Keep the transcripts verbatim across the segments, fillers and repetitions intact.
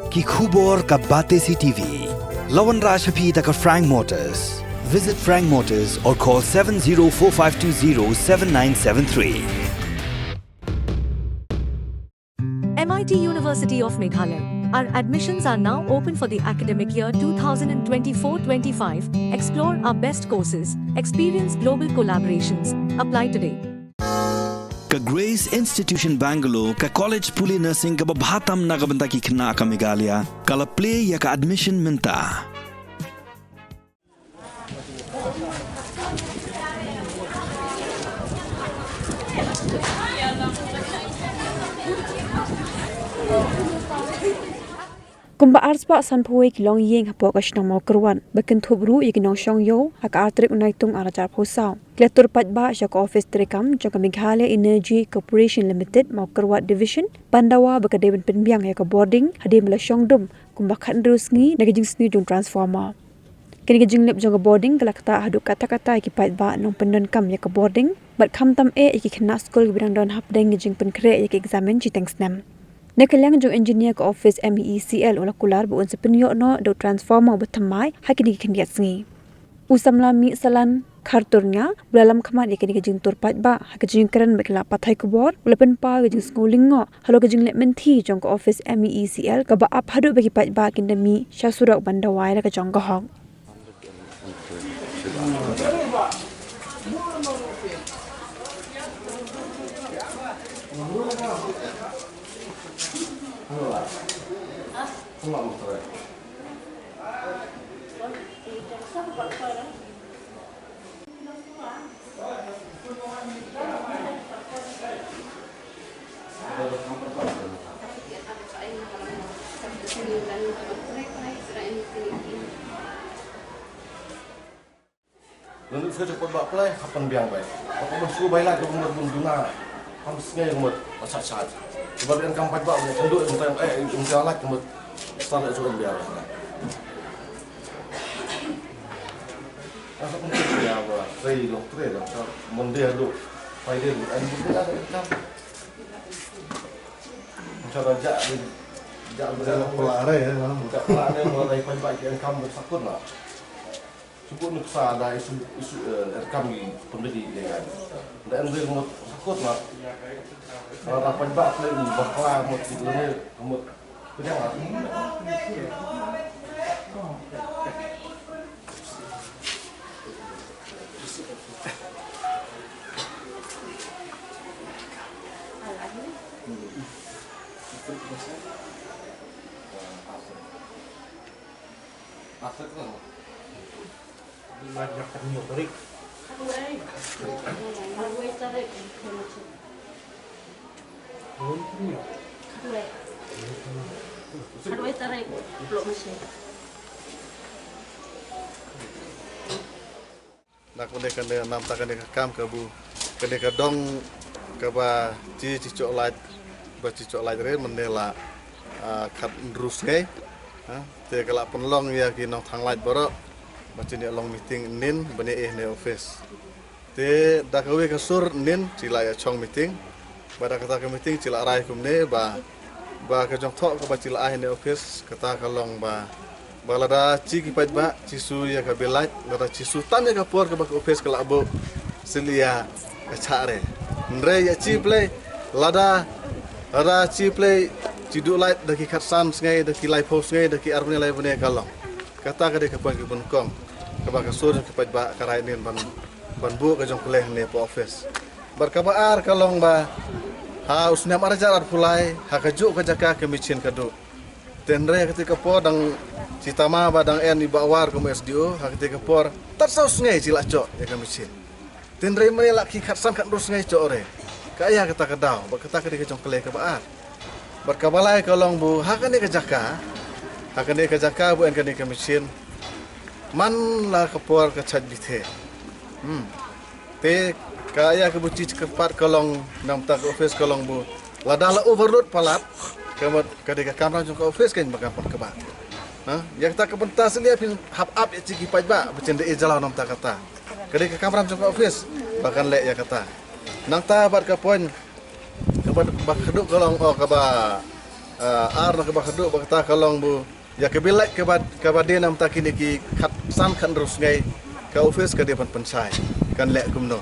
Ki khubor ka Batesi T V. La wanrah sha phi da ka Frank Motors. Visit Frank Motors or call seven zero four five two zero seven nine seven three. M I T University of Meghalaya. Our admissions are now open for the academic year two thousand twenty-four twenty-five. Explore our best courses, experience global collaborations. Apply today. Ka Grace Institution Bangalore, ka college pule nursing kaba bha tam na ka bynta ki khynnah ka Meghalaya, ka la plie ïa ka admission mynta. Kumba arspah sanphew wei ki longïing hapoh ka shnong Mawkyrwat ba kynthup ruh ïa ki nongshong ïew ha ka ar tarik u Naitung ar hajar arphew saw, ki la tur paidbah sha ka ophis treikam jong ka Meghalaya Energy Corporation Limited Mawkyrwat Division ban dawa ba ka dei ban pynbiang ïa ka bording hadien ba la shong dum kumba khathynriew sngi na ka jingsniew jong transformer. Kane ka jinglip jong ka bording ka la ktah haduh katta katta ïa ki paidbah nongpyndonkam ïa ka bording bad khamtam eh ïa ki khynnah skul kiba dang don hapdeng ïa ka jingpynkhreh ïa ka eksamin shiteng snem. Na ka liang jong engineer ka ophis M E E C L u la kular ba un sa pynïoh noh da u transformer uba thymmai ha kine ki khyndiat sngi. U samla Mihsalan Kharturnya, u la lam khmat ïa kane ka jingtur paidbah ha ka jingkren bad ki lad pathai khubor, u la pynpaw ïa ka jingsngew lyngngoh halor ka jingleh mynthi jong ka ophis M E E C L kaba ap haduh ba ki paidbah kin da mih sha surok ban dawa ïa la ka jong ka hok. Lynti sa jong pat ba play, hap pynbiang bai. Hap pynbiang shu bai la ka umur bun duna. Kam sngai ka mut, ba sa sa. Sebab yang kam pat ba, yang kenduk, yang tang, eh, yang tang lak ka mut. Start la jong biar. Asa pun ya ba, sei long tre lah. Monday aduh, Friday aduh, and Monday ada income. Macam raja ni, raja berjalan. Pelare ya. Raja pelare, mulai pat ba yang kam bersakut lah. Cukup nuksa ada isu, isu, eh, rekam di pembeli dia kan. Dan dia mau sakut lah. Kalau dapat bak lagi bakla mau tidur ni, mau pegang lah. Na kane kane namta kane ka kam ka bu kane ka dong kaba chi chi chok lait ba chi chok lait re mane la, ah, khatynriew sngi, ha, te ka la pynlong ïa ki nongthang lait baroh ba chi ne long meeting nin ba ne eh ne office. Te da kawei ka sur nin chi la ïa chong meeting. Ba da kata ka meeting chi la rai kumne ba, ba ka jong thoh kaba chi la ai ne office kata ka long ba, ba lada chi ki paidbah chi su ïa ka bill lait, lada chi su tam ïa ka por kaba ka office ka la buh, syllia ka chah re. Hynrei ïa chi plei lada, lada chi plei chi duh lait da ki khatsan sngi, da ki laiphew sngi, da ki arphew lai bnai ka long. Kata ka dei ka pang ki bun kong kaba ka sur jong ki paidbah ka rai nin ban, ban buh ka jong ka leh ne pa office. Bad kaba ar ka long ba ha u snem ar hajar arphew lai ha ka juh ka jaka ka machine ka duh. Te hynrei ha kata ka por dang chi tama ba dang en i Bah War kum S D O ha kata ka por tat saw sngi chi la choh ïa ka machine. Te hynrei mane la ki khatsan khatynriew sngi choh re. Ka ïa kata ka daw bad kata ka dei ka jong ka leh kaba ar. Bad kaba lai ka long bu ha kane ka jaka, ha kane ka jaka bu en kane ka machine. Man la ka por ka chait bithe. Hmm. Te ka ïa ka buti kyrpad ka long namta ka office ka long bu lada la overload palat ka mut ka dei ka kamram jong ka office kan ba ka pon ka ba. Ha? Ïa kata ka bynta syllia phin hap ap ïa chi ki paidbah ba chin da e jalaw namta kata. Ka dei ka kamram jong ka office ba kan leh ïa kata. Nangta bad ka point ka bad ba ka duk ka long o kaba Ah, ar na kaba khatduh ba kata ka long ba ïa ka bill light kaba, kaba dei namta kine ki khatsan khathynriew sngi ka office ka dei ban pynshai kan leh kumno.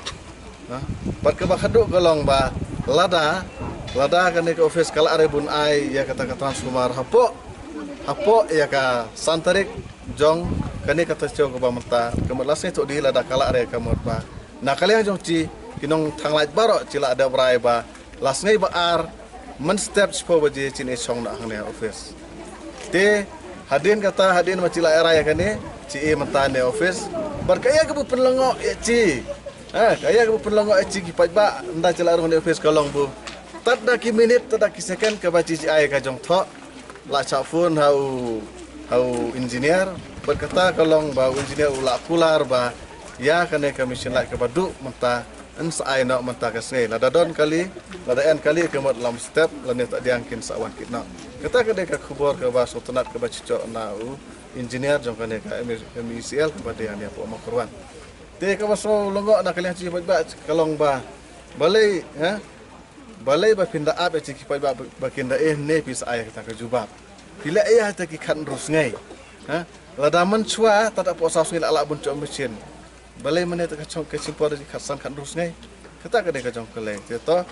Ha? Bad kaba khatduh ka long ba lada, lada kane ka office ka lah re ban ai ïa kata ka transformer hapoh, hapoh ïa ka san tarik jong kane ka taïew kaba mynta, ka mut la sngi Thohdi lada ka lah re ka mut ba na ka liang jong chi ki nongthanglait baroh chi lah dep rai ba la sngi ba ar mynstep shiphew baje chin ïa shong noh hangne office. Te hadien kata, hadien ba chi lah rai ïa kane, chi ïa mynta ne office. Bad ka ïa kaba pynlyngngoh ïa chi, ha, ka ïa kaba pynlyngngoh ïa chi ki paidbah ynda chi lah rung ne office ka long ba tad da ki minit, tad da ki second kaba chi chi ai ka jong thoh, lah shah phone ha u, ha u engineer. Bad kata ka long ba u engineer u lah kular ba ïa kane ka machine light kaba duh mynta yn sa ai noh mynta ka sngi. Lada don kali, lada en kali ka mut la mynstep, lane tad diang kin sa wan kit noh. Kata ka dei ka khubor kaba sngewtynnat kaba chichoh na u engineer jong kane ka M E C L kaba dei hangne hapoh Mawkyrwat. Te kaba sngewlyngngoh na ka liang chi paidbah ka long ba balei, ha? Balei ba phin da ap ïa chi ki paidbah ba, ba kin da eh ne phi sa ai kata ka jubab. Phi leh ïa kata ki khathynriew sngi. Ha? Lada mynshuwa tad hapoh saw sngi lah lah ban choh machine. Balei mynne te ka chong ka chim por da ki khatsan khathynriew sngi. Kata ka dei ka jong ka lei. Te to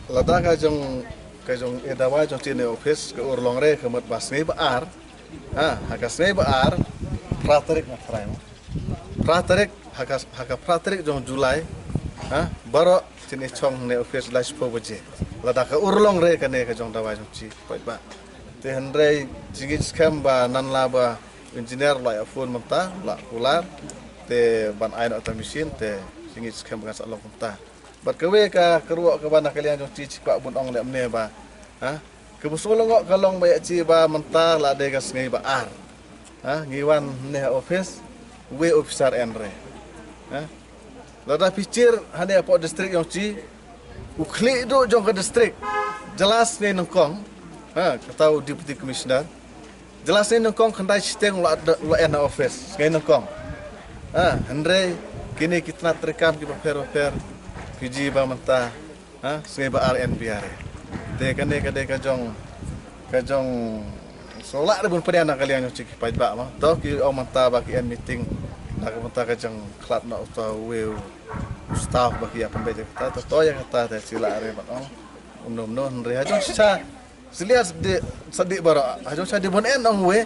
lada ka jong, ka jong e dawai jong chi ne office ka urlong re ka mut ba sngi ba ar. Ha, ha ka sngi ba ar, phra tarik nga tharai mo. Phra tarik, ha ka, ha ka phra tarik jong July, ha, baroh chin ïa shong ne office la shiphew baje. Lada ka urlong re kane ka jong dawai jong chi paidbah. Te hynrei jingngeit skhem ba nan la ba engineer la ïa phone mynta, la kular, te ban ai noh ta machine, te jingngeit skhem ba kan sa long kumta. Bad kawei ka kyrwoh kaba na ka liang jong chi chi kwah bun ong leh mynne ba, ha? Kaba sngewlyngngoh ka long ba ïa chi ba mynta la dei ka sngi ba ar. Ha, ngi wan ne ha office, wei officer en re. Ha? Lada phi check hangne hapoh district jong chi, u khlieh duh jong ka district. Jylla sngi nyngkong. Ha, kata u deputy commissioner. Jylla sngi nyngkong khyndai shiteng la, la en ha office. Sngi nyngkong. Ha, hynrei kine ki tnat treikam kiba pher ba pher. Phi ji ba mynta. Ha, sngi ba ar en biar. Te kane ka dei ka jong, ka jong sngewlah re bun pdiang na ka liang jong chi ki paidbah mo. To ki ong mynta ba ki en meeting na ka mynta ka jong khlad na uta wei u staff ba ki ïa pynbeit ïa kata, to, to ïa kata te chi lah re ban ong. Umno umno hynrei ha jong shisha siliat sadi, sadi baroh ha jong shisha dei bun en ong wei.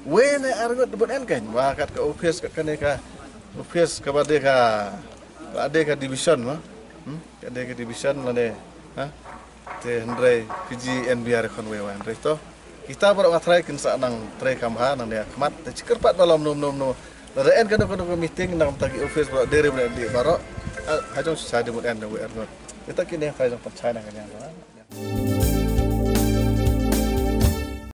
Wei ne ar ngut dei bun en kan ba kat ka office, kat kane ka office kaba dei ka, ka dei ka division mo. Hmm? Ka dei ka division lane, ha? Te hynrei P G N B R khon wei wan hynrei to. Kita baroh nga trai kin sa nang trai kam ha nang ne khmat te chi kyrpad ba lom nom nom nom. Lada en kano kano ka meeting nang ta ki office baroh dei re bun en dei baroh. Ha, ha jong shisha dei bun en wei ar ngut. Kita kine ka jong pynshai nang ka jong.